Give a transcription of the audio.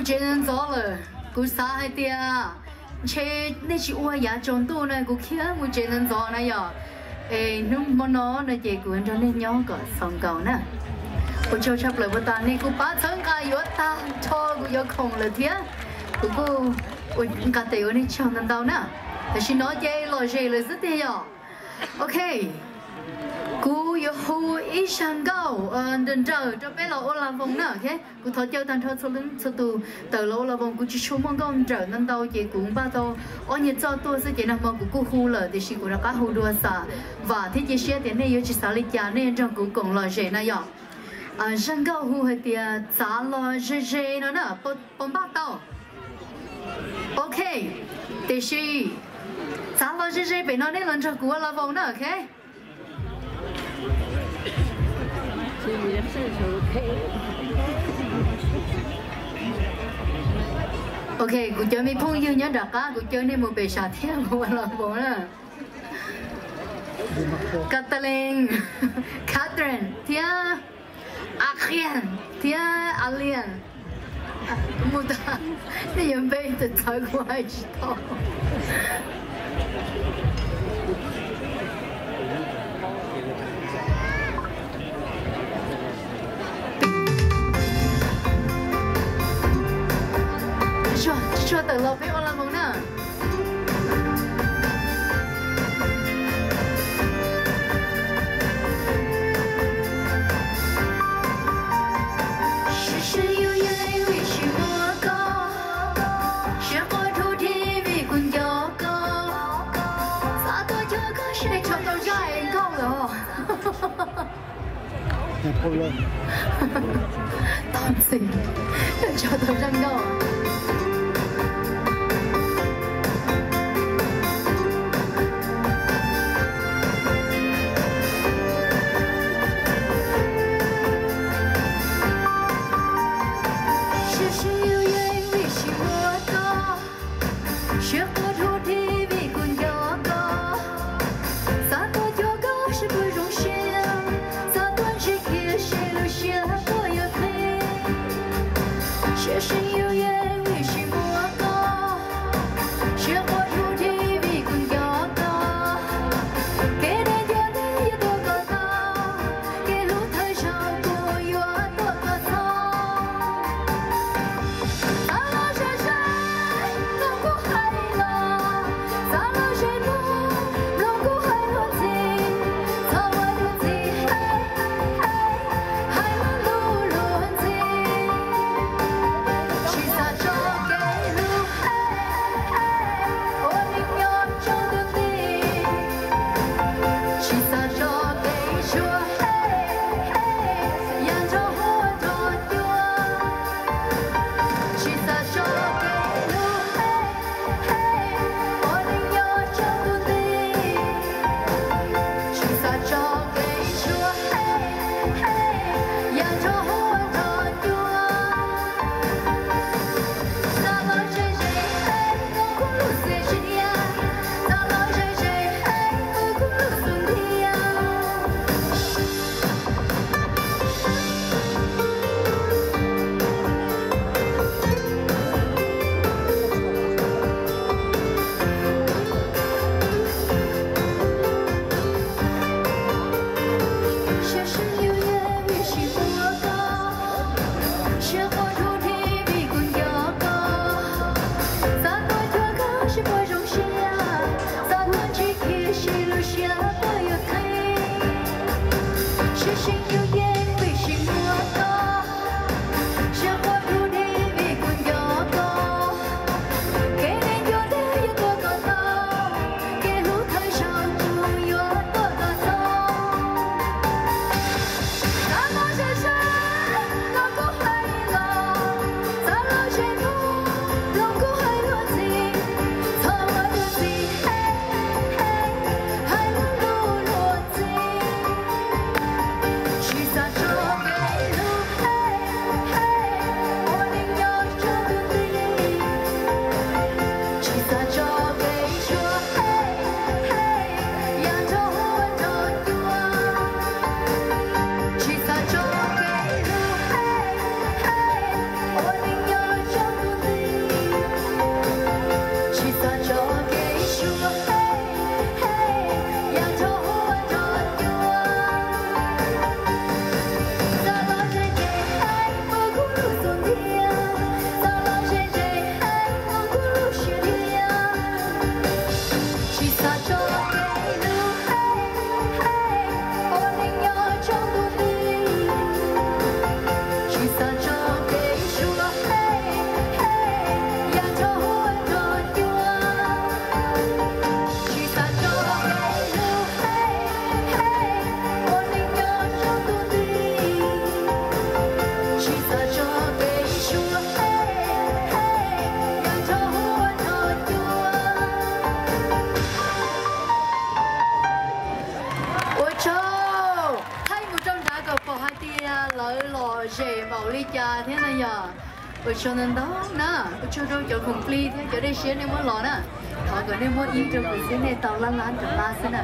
Tsev ntxov ntxov lawm, kuv xav hais tias ntshe nej tsis ua yav tsaus ntuj na, kuv khiav mus tsev ntxov ntxov na yom. Es hnub hmo no no ces kuv nrog nej nyob kom xaus nkaus na. Ua tsaug tshaj plaws puas tas nej kuj pab txhawb nqa yuav tag nrho kuv yuav khoom lawm thiab. Kuv kuj ua nqa tes ua nej tsaug ntau ntau na. Tam sim no ces lom zem lawm xwb tiag yom. Ok, kuv yuav hu ib zaj nkauj nrawm nrawm rau peb los ua las voos na. Ok, kuv thov caw tag nrho txhua leej txhua tus tawm los ua las voos. Kuv tsis tshua muaj nkauj nrawm ntau ntau ces kuv npaj tau ob nyuag txoj tuaj xwb ces nag hmo kuv kuj hu lawm tiam sis kuv rov qab hu dua xam vam thiab cia siab tias nej yuav tsis xav li cas, nej nrog kuv koom lom zem na yom. Zaj nkauj hu hais tias txav los ze ze no na, puas npaj tau? Ok, tiam sis txav los ze ze pem no nej los nrog kuv ua las voos na, ok? Ok, kuv cov me phooj ywg nyob nram qab kuv caw nej mus pem sam thiab mus ua las voos na. Katalin, Catherine thiab Aqian thiab Alian. Mus tag, nej yuav npe tawm txawv kuv hais tsis tau. Tsuag tsuag tawm los peb ua las voos na. Siab sij yuav yeej vim tsis muaj koj, siab quaj dub dib vim kuv nco koj, xav tuaj cuag koj sib dej tso tau zaj nkauj lawm. Tau ntxiv, tso tau zaj nkauj. Siab sij yuav yeej vim tsis muaj koj, siab quaj dub dib vim kuv nco koj, xav tuaj cuag koj seb puas zoo siab, xav tuaj ntsib kiag seb lub siab puas yuav qhib. Siab sij yuav yeej vim tsis muaj koj, siab quaj dub dib vim kuv nco koj, kev deb ncuab deb yuav tuag kom tau, kev hlub thawj zaug kuv yuav tuag kom txog. Xav los ze ze, mloog kuv hais los, xav los ze luag, mloog kuv hais luag ntxhi, txhob ua luag ntxhi, hais luag luag ntxhi. Tsis xav tso Ua tsaug ntau ntau na, ua tsaug rau cov khoom plig thiab cov dej siab nej muab los na. Thov kom nej muab ib rau kuv xwb nej tau lab lab rau lab xwb na.